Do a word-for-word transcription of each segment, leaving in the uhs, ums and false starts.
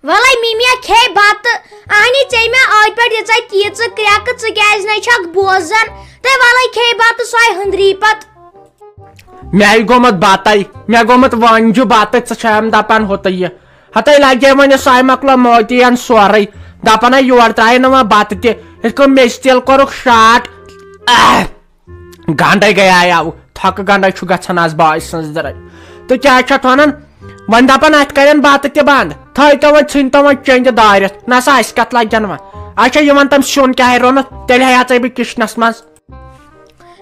وَلَے مِمیا، کھے بَتہٕ۔ اَہنہِ، ژےٚ مےٚ ٲدۍ پٮ۪ٹھ دِژے تیٖژٕ کرٛٮ۪کہٕ، ژٕ کیٛازِ نَے چھَکھ بوزان؟ تہٕ وَلَے کھے بَتہٕ، سۄے ہُنٛدری پَتہٕ۔ مےٚ گوٚمُت بَتَے، مےٚ گوٚمُت وۄنجہِ بَتہٕ، ژٕ چھَم دَپان ہُتہٕ یہِ۔ ہَتَے لَگے وۄنۍ سۄے مۄکلو موتی اَن سورُے۔ دَپان ہے یورٕ ترٛایہِ نہٕ وۄنۍ بَتہٕ تہِ، یِتھ کٔنۍ مےٚ تیل کوٚرُکھ شاٹ۔ آہ! گنڈے گٔیاو، تھۄکہٕ گنڈے چھُ گژھان آز باجہِ سٕنٛز دٕرے۔ تہٕ کیٛاہ چھِ اَتھ وَنان؟ وۄنۍ دَپان اَتھ کَرن بَتہٕ تہِ بنٛد، تھٲیتو وۄنۍ، ژھٕنتو وۄنۍ چٔنٛدِ دٲرِتھ۔ نہ سا، اَسہِ کَتھ لَگن وۄنۍ؟ اچھا، یہِ وَن تَم سیُن کیٛاہ ہے روٚنُتھ، تیٚلہِ ہے اژَے بہٕ کِچنَس منٛز۔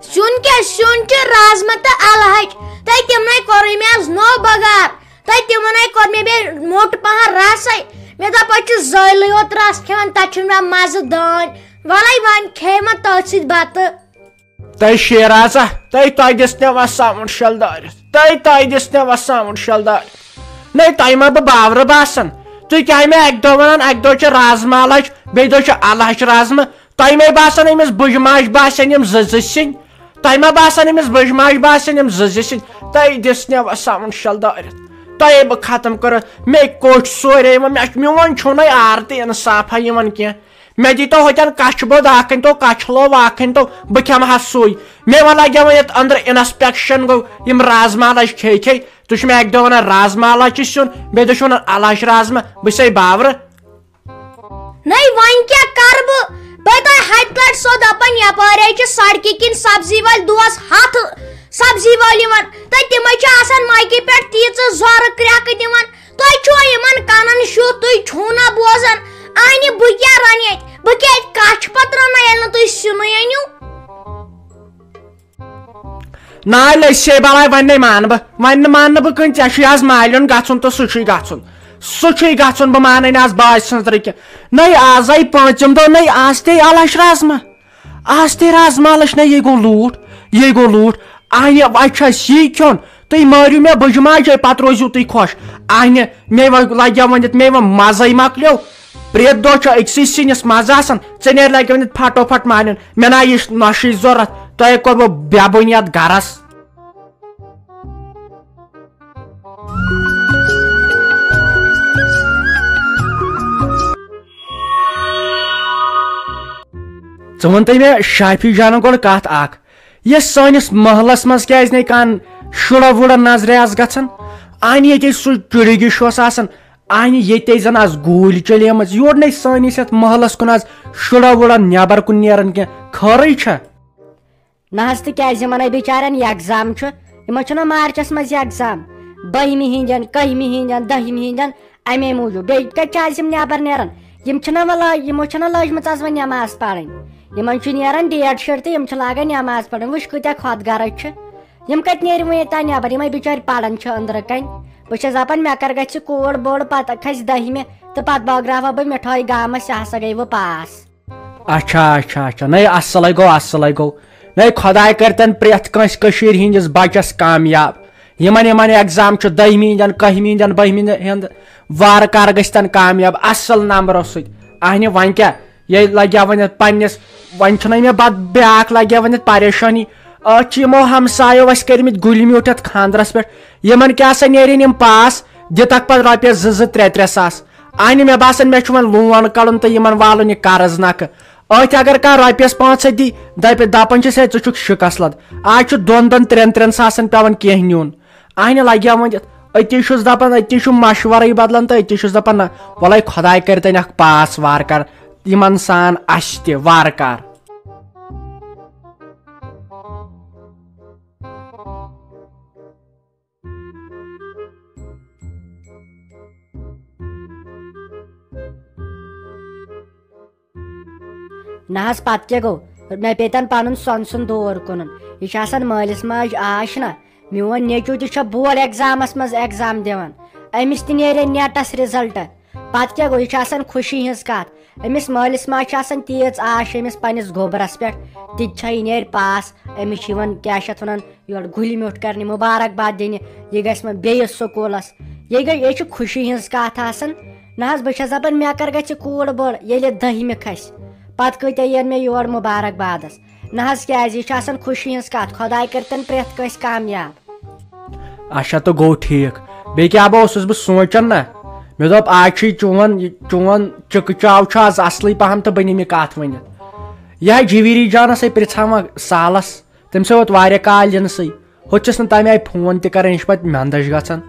سیُن کیٛاہ؟ سیُن چھُ رازما تہٕ اَلہٕ ہَچہِ۔ تہٕ تِمنٕے کوٚرُے مےٚ آز نوٚو بَگار۔ تہٕ تِمنٕے کوٚر مےٚ بیٚیہِ موٚٹ پَہَن رَسَے۔ مےٚ دوٚپ، اَتہِ چھُ زٲلٕے یوت رَس کھٮ۪وان، تَتہِ چھُنہٕ مےٚ مَزٕ دٲنۍ۔ وَلَے وۄنۍ کھیٚیہِ مےٚ تٔتھۍ سۭتۍ بَتہٕ۔ تۄہہِ شیرازا، تۄہہِ تۄہہِ دِژ نہٕ وۄنۍ ساوُنٛڈ شٮ۪ل دٲرِتھ، تۄہہِ تۄہہِ دِژ نہٕ وۄنۍ ساوُنٛڈ شٮ۪ل دٲرِتھ۔ نَے، تۄہہِ ما بہٕ باورٕ باسان؟ تُہۍ کیٛاہ مےٚ اَکہِ دۄہ وَنان، اَکہِ دۄہ چھِ رازما اَلہٕ ہَچہِ، بیٚیہِ دۄہ چھِ اَلہٕ ہَچہِ رازما؟ تۄہہِ ما باسان أمِس بٕجہِ ماجہِ باسن یِم زٕ زٕ سِنۍ؟ تۄہہِ ما باسان أمِس بٕجہِ ماجہِ باسن یِم زٕ زٕ سِنۍ؟ تۄہہِ دِژ نہٕ وۄنۍ ساوُنٛڈ شٮ۪ل دٲرِتھ، تۄہے بہٕ ختم کٔرٕتھ۔ مےٚ کوٚٹھۍ سورے یِمَن، مےٚ چھُ، میون چھُنَے آر تہٕ اِنصافا یِوان کینٛہہ۔ مےٚ دیٖتو ہوٚتٮ۪ن کَچھہِ بوٚد اَکھ، أنۍ تو کَچھہِ لوو اَکھ، أنۍ تو، بہٕ کھٮ۪مہٕ ہا سُے۔ مےٚ وَن لَگیٛاو وۄنۍ یَتھ أنٛدرٕ اِنسپیکشن گوٚو، یِم رازما اَلہٕ ہَچہِ کھے کھے۔ تُہۍ چھِو مےٚ اَکہِ دۄہ وَنان رازما اَلہٕ ہَچہِ سیُن، بیٚیہِ دۄہ چھِو وَنان اَلہٕ ہَچہِ رازما، بہٕ چھسَے باورٕ۔ نَے وۄنۍ کیٛاہ کَرٕ بہٕ؟ بہٕ تۄہہِ ہَتہِ لَٹہِ سو دَپان، یَپٲرۍ حظ چھِ سڑکہِ کِنۍ سبزی وٲلۍ دۄہَس ہَتھ سبزی وٲلۍ یِوان، تہٕ تِمَے چھِ آسان مایکہِ پٮ۪ٹھ تیٖژٕ زۄرٕ کرٛٮ۪کہٕ دِوان۔ تۄہہِ چھُوا یِمن کَنن شُہ؟ تُہۍ چھِو نہ بوزان؟ اَہنہِ، بہٕ کیٛاہ رَنہٕ ییٚتہِ؟ بہٕ کیٛاہ ییٚتہِ کَچھ پَتہٕ رَنہٕ ییٚلہِ نہٕ تُہۍ سیُنٕے أنِو؟ نہ، لٔسۍ ہے بَلاے، وۄنۍ نے مانہٕ بہٕ، وۄنۍ نہٕ مانہٕ بہٕ کٕہٕنۍ۔ ژےٚ چھُے آز مالیُن گژھُن تہٕ سُہ چھُے گژھُن، سُہ چھُے گژھُن، بہٕ مانَے نہٕ آز باجہِ سٕنٛز رٕکہِ۔ نَے آزَے پٲنٛژِم دۄہ، نَے آز تے اَلہٕ ہَچہِ رازما۔ آز تہِ رازما لٔچھ نہ، یہِ گوٚو لوٗٹھ، یہِ گوٚو لوٗٹھ۔ اَہنہِ، وۄنۍ چھُ اَسہِ یی کھیوٚن۔ تُہۍ مٲرِو مےٚ بٕجہِ ماجے، پَتہٕ روٗزِو تُہۍ خۄش۔ اَہنہِ، مے وۄنۍ لَگیو وۄنۍ یَتھ، مے وۄنۍ مَزَے مۄکلیو۔ پرٛٮ۪تھ دۄہ چھُ أکسٕے سِنِس مَزٕ آسان۔ ژےٚ نیرِ لَگہِ وۄنۍ یَتھ پھَٹوفَٹ مانیُن۔ مےٚ نہ یہِ نۄشہِ ضوٚرَتھ۔ تۄہے کوٚروٕ بے بُنیاد گَرَس۔ ژٕ وَن تہٕ مےٚ شافی جانَن گۄڈٕ کَتھ اَکھ، یَتھ سٲنِس محلَس منٛز کیٛازِ نَے کانٛہہ شُرا وُرا نظرِ آسہٕ گژھان؟ اَہنہِ ییٚتہِ سُہ چِڑِگِش اوس آسان، اَہنہِ ییٚتہِ زَن آسہٕ گوٗلۍ چلیمٕژ، یورٕ نَے سٲنِس یَتھ محلَس کُن آسہٕ شُرا وُرا نٮ۪بَر کُن نیران کینٛہہ، خٲرٕے چھا؟ نہ حظ، تہٕ کیٛازِ؟ یِمَن ہے بِچارٮ۪ن ایگزام چھُ، یِمَن چھُنہ مارچَس منٛز ایگزام، بٔہمہِ ہِنٛدٮ۪ن، کٔہمہِ ہِنٛدٮ۪ن، دٔہمہِ ہِنٛدٮ۪ن، اَمے موٗجوٗب۔ بیٚیہِ کَتہِ چھِ آز یِم نٮ۪بَر نیران؟ یِم چھِنہ وۄنۍ لا-، یِمو چھَنہ لٲجمٕژ آز وۄنۍ نٮ۪ماز پَرٕنۍ، یِمَن چھُ نیران ڈیٹ شیٖٹ تہٕ یِم چھِ لاگان نٮ۪ماز پَرٕنۍ۔ وٕچھ کۭتیٛاہ خۄد غرض چھِ، یِم کَتہِ نیرِ وۄنۍ ییٚتہِ نٮ۪بَر؟ یِمَے بِچٲرۍ پَران چھِ أنٛدرٕ کَنۍ۔ بہٕ چھَس دَپان، مےٚ کَر گژھِ کوٗر بٔڑ، پَتہٕ کھَسہِ دٔہمہِ تہٕ پَتہٕ بٲگراوہا بہٕ مِٹھٲے گامَس، یہِ ہسا گٔیہِ وۄنۍ پاس۔ اچھا، اچھا، اچھا، نَے اَصٕلَے گوٚو، اَصٕلَے گوٚو۔ نَے خۄداے کٔرۍتَن پرٛٮ۪تھ کٲنٛسہِ کٔشیٖرِ ہِنٛدِس بَچَس کامیاب۔ یِمَن، یِمَن ایگزام چھُ دٔہمہِ ہِنٛدٮ۪ن، کٔہمہِ ہِنٛدٮ۪ن، بٔہمہِ ہِنٛدٮ۪ن، وارٕ کارٕ گٔژھۍ تَن کامیاب اَصٕل نمبرو سۭتۍ۔ اَہنہِ، وۄنۍ کیٛاہ؟ یہِ لَگہِ ہا وۄنۍ اَتھ پنٛنِس، وۄنۍ چھُنَے مےٚ پَتہٕ بیٛاکھ لَگہِ ہا وۄنۍ اَتھ پریشٲنی۔ أتھۍ چھِ یِمو ہمسایو اَسہِ کٔرۍمٕتۍ گُلۍ میوٗٹھ یَتھ خانٛدرَس پٮ۪ٹھ۔ یِمَن کیٛاہ سا نیرن یِم پاس، دِتَکھ پَتہٕ رۄپیَس زٕ زٕ ترٛےٚ ترٛےٚ ساس۔ اَہنہِ، مےٚ باسان مےٚ چھُ وۄنۍ لون کَڑُن تہٕ یِمَن والُن یہِ قرض نَکھٕ۔ أتھۍ اگر کانٛہہ رۄپیَس پانٛژھ ہَتھ دی، دَپہِ، دَپان چھِس، "ہے، ژٕ چھُکھ شِکَس لَد۔ آز چھُ دۄن دۄن ترٛٮ۪ن ترٛٮ۪ن ساسَن پٮ۪وان کینٛہہ نیُن۔" اَہنہِ، لَگہِ ہا وۄنۍ، أتی چھُس دَپان، أتی چھُ مَشوَرَے بَدلان تہٕ أتی چھُس دَپان، نہ، وَلَے خۄداے کٔرِتَن اَکھ پاس وارٕ کارٕ، یِمَن سان اَسہِ تہِ وارٕ کارٕ۔ نہ حظ، پتہٕ کیٛاہ گوٚو؟ مےٚ پیٚتن پنُن سۄنہٕ سُنٛد دور کٕنُن۔ یہِ چھِ آسان مٲلِس ماجہِ آش نہ۔ میون نیٚچوٗ تہِ چھُ بورڈ ایگزامس منٛز ایگزام دِوان۔ أمِس تہِ نیرِ نیٹس رِزلٹ۔ پتہٕ کیٛاہ گوٚو؟ یہِ چھِ آسان خوشی ہٕنٛز کتھ۔ أمِس مٲلِس ماجہِ چھِ آسان تیٖژ آش أمِس پننِس گوٚبرس پٮ۪ٹھ۔ تہِ تہِ چھا یہِ نیرِ پاس؟ أمِس چھِ یِوان، کیٛاہ چھِ اتھ ونان، یورٕ گُلۍ میوٚٹھ کرنہِ، مُبارک باد دِنہِ۔ یہِ گژھِ وۄنۍ بیٚیِس سکوٗلس۔ یہِ گٔے، یہِ چھِ خوشی ہٕنٛز کتھ آسان۔ نہ حظ، بہٕ چھَس دَپان، مےٚ کر گژھِ کوٗر بٔڑ، ییٚلہِ دٔہمہِ کھسہِ؟ پتہٕ کۭتیٛاہ یِن مےٚ یور مُبارک بادس؟ نہ حظ، کیٛازِ؟ یہِ چھِ آسان خوشی ہٕنٛز کتھ۔ خۄداے کٔرۍتن پرٛٮ۪تھ کٲنٛسہِ کامیاب۔ اچھا، تہٕ گوٚو ٹھیٖک۔ بیٚیہِ کیٛاہ بہٕ اوسُس بہٕ سونٛچان نا، مےٚ دوٚپ، آز چھُے چون، یہِ چون چِکہٕ چاو چھُ آز اصلٕے پہم تہٕ بہٕ نِمہٕ یہِ کتھ ؤنِتھ۔ یہِ ہا جویری جانس ہے پرژھان وۄنۍ سالس، تٔمۍ سٕے ووت واریاہ کال یِنسٕے۔ ہُتھ چھُس نہٕ تمہِ آیہِ فون تہِ کران، یہِ چھُ پتہٕ مٮ۪نٛدٕچ گژھان۔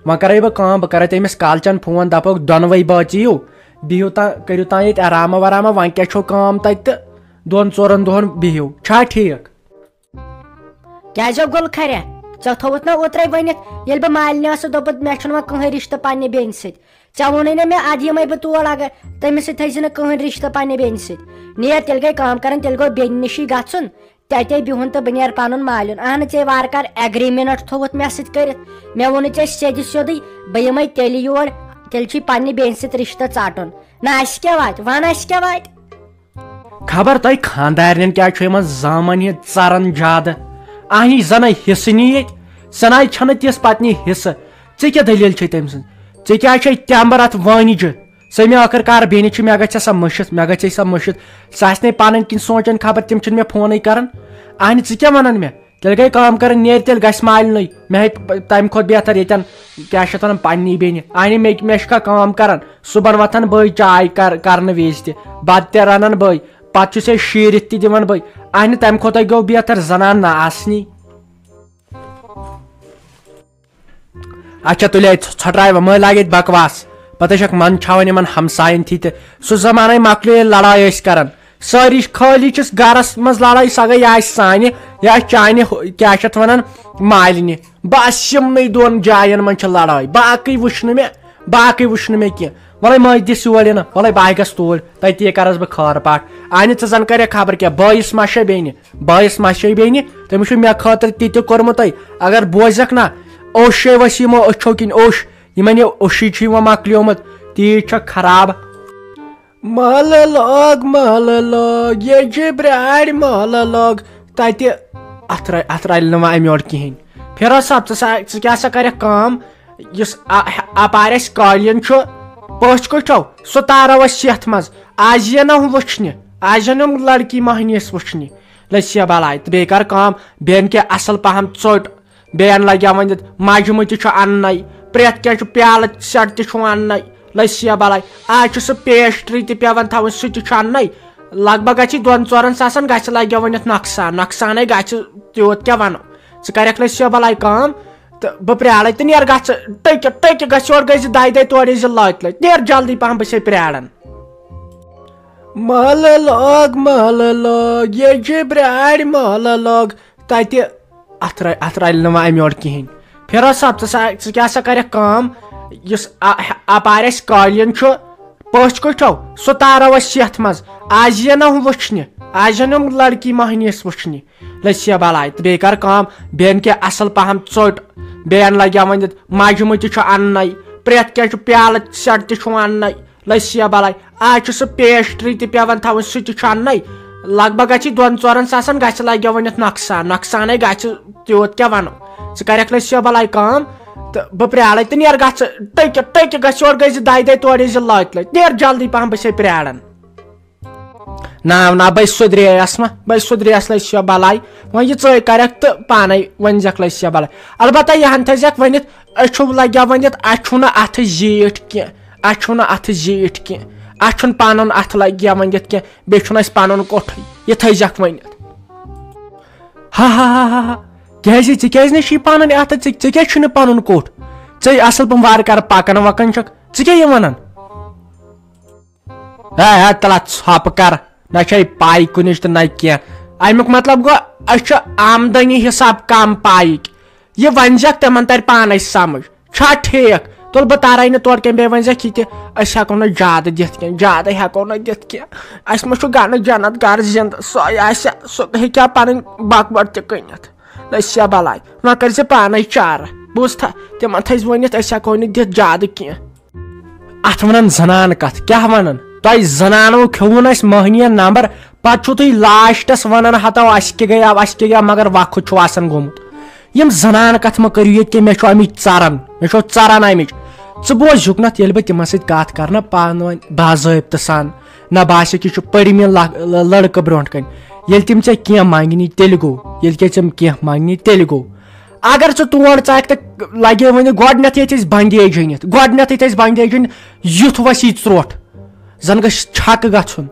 وۄنۍ کرے بہٕ کٲم، بہٕ کرے تٔمِس کالچن فون، دپوکھ دۄنوے بٲژ یِیِو، بِہِو تا، کٔرِو تام ییٚتہِ آرامہ ورامہ، وۄنۍ کیٛاہ چھو کٲم تتہِ تہٕ دۄن ژورن دۄہن بِہِو، چھا ٹھیٖک؟ کیٛازِ ہو گُل کھریا؟ ژےٚ تھووُتھ نا اوترے ؤنِتھ، ییٚلہِ بہٕ مالنہِ ٲسٕس دوٚپُت، مےٚ چھُنہٕ وۄنۍ کٕہٕنۍ رِشتہٕ پننہِ بیٚنہِ سۭتۍ۔ ژےٚ ووٚنُے نا مےٚ، ادٕ یِمے بہٕ تور، اگر تٔمِس سۭتۍ تھٲیزِ نہٕ کٕہٕنۍ رِشتہٕ پننہِ بیٚنہِ سۭتۍ۔ نیر، تیٚلہِ گٔے کٲم کرٕنۍ، تیٚلہِ گوٚو بیٚنہِ نِشی گژھُن، تتے بِہُن تہٕ بہٕ نیرٕ پنُن مالیُن۔ اہنہٕ، ژےٚ وارٕ کارٕ ایگریمنٹ تھووُتھ مےٚ سۭتۍ کٔرِتھ۔ مےٚ ووٚنُے ژےٚ سیٚدِ سیوٚدُے، بہٕ یِمے تیٚلہِ یور، تیٚلہِ چھُے پننہِ بیٚنہِ سۭتۍ رِشتہٕ ژٹُن۔ نہ، اسہِ کیٛاہ واتہِ؟ ون، اسہِ کیٛاہ واتہِ؟ خبر تۄہہِ خانٛدارنٮ۪ن کیٛازِ چھُ یِمن زامن یہِ ژران زیادٕ؟ اہنی زنہٕ حصہٕ نی ییٚتہِ، سناے چھنہٕ تِژھ پتنہِ حصہٕ۔ ژےٚ کیٛاہ دٔلیٖل چھے تٔمۍ سٕنٛز؟ ژےٚ کیٛازِ چھے تٮ۪مبر اتھ وٲنجہِ؟ سۄ مےٚ ٲخٕر کار بیٚنہِ چھِ، مےٚ گژھِ سۄ مٔشِتھ، مےٚ گژھِ سۄ مٔشِتھ۔ سۄ آسہِ نے پنٕنۍ کِنۍ سونٛچان، خبر تِم چھِنہٕ مےٚ فونٕے کران۔ اہنہِ، ژٕ کیٛاہ ونان مےٚ؟ تیٚلہِ گٔے کٲم کرٕنۍ، نیرِ تیٚلہِ گژھِ مالنٕے۔ مےٚ ہیٚکہِ تمہِ کھۄتہٕ بہتر ییٚتٮ۪ن، کیٛاہ چھِ اتھ ونان، پننی بیٚنہِ۔ اہنہِ، مےٚ، مےٚ چھِ کانٛہہ کٲم کران، صُبحن وۄتھان بٔے چاے کر-، کرنہٕ وِزِ تہِ، بتہٕ تہِ رنان بٔے، پتہٕ چھُس ہے شیٖرِتھ تہِ دِوان بٔے۔ اہنہِ، تمہِ کھۄتہٕ گوٚو بہتر زنان نہ آسنی۔ اچھا، تُلے ژھ-، ژھۄٹراے وۄنۍ، مٔلۍ لاگہِ ییٚتہِ بکواس۔ پتہٕ چھکھ من چھاوان یِمن ہمساین تھی تہِ۔ سُہ زمانے مۄکلیو ییٚلہِ لڑایہِ ٲسۍ کران۔ سٲری خٲلی چھِس گرس منٛز لڑٲے، سۄ گٔے یا آسہِ سانہِ، یا آسہِ چانہِ ہُہ-، کیٛاہ چھِ اتھ ونان، مالنہِ۔ بس یِمنٕے دۄن جاین منٛز چھِ لڑٲے، باقٕے وٕچھ نہٕ مےٚ، باقٕے وٕچھ نہٕ مےٚ کینٛہہ۔ وَلَے ماجہِ دِس یور یِنہٕ، وَلَے بہٕ ہا گژھٕ توٗرۍ، تَتی کرس بہٕ خٲر پاٹھ۔ اَہنہِ، ژٕ زن کرکھ خبر کیٛاہ، بٲیِس ما چھے بیٚنہِ، بٲیِس ما چھے بیٚنہِ، تٔمِس چھُ مےٚ خٲطرٕ تہِ تہِ کوٚرمُت تۄہہِ۔ اگر بوزکھ نا، اوٚش ہے وَسہِ یِمو أچھو کِنۍ اوٚش، یِمن یہِ اوٚشُے چھُ یِوان مۄکلیومُت، تیٖژ چھکھ خراب۔ مالہٕ لوگ، مالہٕ لوگ، ییٚجہِ برٛارِ مالہٕ لوگ۔ تَتہِ اَتھ را-، اَتھ رَلہِ نہٕ وۄنۍ اَمہِ یورٕ کِہیٖنۍ۔ فیروز صٲب، ژٕ سا، ژٕ کیٛاہ سا کَرَکھ کٲم؟ یُس اَ-، اَپارِ اَسہِ قٲلیٖن چھُ، پٔژھۍ کٔٹھیو، سُہ تارو أسۍ یَتھ منٛز۔ آز یِیَن نہٕ ہُم وٕچھنہِ، آز یِن یِم لڑکی مۄہنی اَسہِ وٕچھنہِ۔ لٔسیا بَلاے، تہٕ بیٚیہِ کَر کٲم، بیٚیَن کینٛہہ اَصٕل پَہَم ژوٚٹ، بیٚیَن لَگہِ ہا ؤنِتھ، مَجہِ مُجہِ چھُ اَننَے، پرٛٮ۪تھ کینٛہہ چھُ، پیالہٕ سٮ۪ٹ تہِ چھُ اَننَے۔ لٔسیا بَلاے، آز چھُ سُہ پیسٹری تہِ پٮ۪وان تھاوٕنۍ، سُہ تہِ چھُ اَننَے۔ لگ بگ گژھِ دۄن ژورَن ساسَن گژھِ لَگہِ ؤنِتھ نۄقصان، نۄقصانَے گژھِ، تیوٗت کیٛاہ وَنو۔ ژٕ کَرٮ۪کھ لٔسیا بَلاے کٲم، تہٕ بہٕ پرٛارَے تہٕ نیر گژھ ژٕ ٹٔکِتھ، ٹٔکِتھ گژھ یورٕ گٔے زِ دَہہِ دۄہہِ تورٕ یی زِ لٲتۍ لٲتۍ، نیر جلدی پَہَم، بہٕ چھَسے پرٛاران۔ مالہٕ لوگ، مالہٕ لوگ، ییٚجہِ برٛارِ مالہٕ لوگ۔ تَتہِ اَتھ را-، اَتھ رَلہِ نہٕ وۄنۍ اَمہِ یورٕ کِہیٖنۍ۔ فیروز صٲب، ژٕ سا، ژٕ کیٛاہ سا کَرٮ۪کھ کٲم؟ یُس اَ-، اَپارِ اَسہِ قٲلیٖن چھُ، پٔژھۍ کٔٹھیو، سُہ تارو أسۍ یَتھ منٛز۔ آز یِیَن نہٕ ہُم وٕچھنہِ، آز یِن یِم لڑکی مۄہنی اَسہِ وٕچھنہِ۔ لٔسیا بَلاے، تہٕ بیٚیہِ کَر کٲم، بیٚیَن کینٛہہ اَصٕل پَہَم ژوٚٹ، بیٚیَن لَگہِ ہا ؤنِتھ، مَجہِ مُجہِ تہِ چھُ اَننَے، پرٛٮ۪تھ کینٛہہ چھُ، پیالہٕ سٮ۪ٹ تہِ چھُ اَننَے۔ لٔسیا بَلاے، آز چھُ سُہ پیسٹری تہِ پٮ۪وان تھاوٕنۍ، سُہ تہِ چھُ اَننَے۔ لگ بگ گژھِ دۄن ژورَن ساسَن گژھِ لَگہِ ؤنِتھ نۄقصان، نۄقصانَے گژھِ، تیوٗت کیٛاہ وَنو۔ ژٕ کَرٮ۪کھ لٔسیا بَلاے کٲم، تہٕ بہٕ پرٛارَے تہٕ نیر گژھ ژٕ ٹٔکِتھ، ٹٔکِتھ گژھ یورٕ گٔے زِ دَہہِ دۄہہِ تورٕ یی زِ لٲتۍ لٲتۍ، نیر جلدی پَہَم، بہٕ چھَسے پرٛاران۔ نہ، نہ، بے سُدریس ما، بے سُدریس لٔسیا بلاے۔ وۄنۍ یہِ ژٕے کرکھ تہٕ پانے ؤنۍ زٮ۪کھ لٔسیا بلاے۔ البتہ یہِ ہن تھٲے زٮ۪کھ ؤنِتھ، أسۍ چھِو لگیا ؤنِتھ، اَسہِ چھُنہٕ اَتھٕ زیٖٹھ کینٛہہ، اَسہِ چھُنہٕ اَتھٕ زیٖٹھ کینٛہہ، اَسہِ چھُنہٕ پنُن اَتھٕ لگیا ؤنِتھ کینٛہہ، بیٚیہِ چھُنہٕ اَسہِ پنُن کوٹھٕے۔ یہِ تھٲے زٮ۪کھ ؤنِتھ۔ ہا ہا ہا ہا ہا۔ کیازِ؟ ژےٚ کیازِ نہ چھی پنٕنۍ اَتھٕ؟ ژےٚ، ژےٚ کیازِ چھُنہٕ پنُن کوٹھ؟ ژےٚ اصل پٲٹھۍ وارٕ کارٕ پکان وکان چھکھ، ژٕ کیٛاہ یہِ ونان؟ ہے، ہے، تَلہ ژھۄپہٕ کر، نہ چھے پاے کُنِچ تہٕ نہ کینٛہہ۔ اَمیُک مطلب گوٚو، أسۍ چھِ آمدنی حساب کم پایِکۍ۔ یہِ ؤنۍ زٮ۪کھ، تِمن ترِ پانے سمجھ۔ چھا ٹھیٖک؟ تُل، بہٕ ترے نہٕ تورٕ کینٛہہ، بیٚیہِ ؤنۍ زٮ۪کھ یہِ تہِ، أسۍ ہٮ۪کو نہٕ زیادٕ دِتھ کینٛہہ، زیادٕ ہٮ۪کو نہٕ دِتھ کینٛہہ۔ اَسہِ ما چھُ گنہٕ جنت گرٕ زِندٕ، سۄے آسہِ، سُہ ہیٚکہِ ہا پنٕنۍ بکوٹ تہِ کٕنِتھ۔ لٔسیا بلاے، وۄنۍ کٔرۍ زِ پانے چارٕ، بوٗزتھا؟ تِمن تھٲے زِ ؤنِتھ، أسۍ ہٮ۪کو نہٕ دِتھ زیادٕ کینٛہہ۔ اتھ ونان زنان کتھ، کیٛاہ ونان؟ تۄہہِ زنانو کھیوٚوُن اسہِ مٔہنِین نمبر، پتہٕ چھِو تُہۍ لاسٹس ونان، ہتو اسہِ کیٛاہ گٔیاو، اسہِ کیٛاہ گٔیاو، مگر وقت چھُ آسان گوٚمُت۔ یِم زنان کتھ مہ کٔرِو ییٚتہِ کینٛہہ، مےٚ چھُ امِچ ژران، مےٚ چھُ ژران امِچ۔ ژٕ بوز یُکنتھ، ییٚلہِ بہٕ تِمن سۭتۍ کتھ کرٕ نا پانہٕ ؤنۍ باضٲبطہٕ سان، نہ باسہِ کہِ یہِ چھُ پٔرمہِ لک-، لڑکہٕ برونٛٹھ کنہِ۔ ییٚلہِ تِم ژےٚ کینٛہہ منگنی، تیٚلہِ گوٚو، ییٚلہِ کہِ تِم کینٛہہ منگنی، تیٚلہِ گوٚو۔ اگر ژٕ تور ژاکھ تہٕ لگے وۄنۍ گۄڈٕنیتھٕے ژےٚ بندیج أنِتھ، گۄڈٕنیتھٕے ژےٚ بندیج أنِتھ، یُتھ وسی ژروٚٹھ، زن گژھِ چھکہٕ گژھُن۔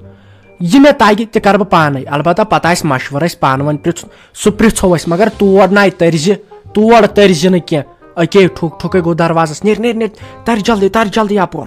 یہِ مےٚ تگہِ تہِ کرٕ بہٕ پانے۔ البتہ پتہٕ آسہِ مشورٕ، اسہِ پانہٕ ؤنۍ پرژھُن، سُہ پرژھو أسۍ، مگر تور ناے ترزِ، تور ترزِ نہٕ کینٛہہ۔ اکے ٹھُک ٹھُکے گوٚو دروازس، نیر نیر نیر، تر جلدی، تر جلدی اپور۔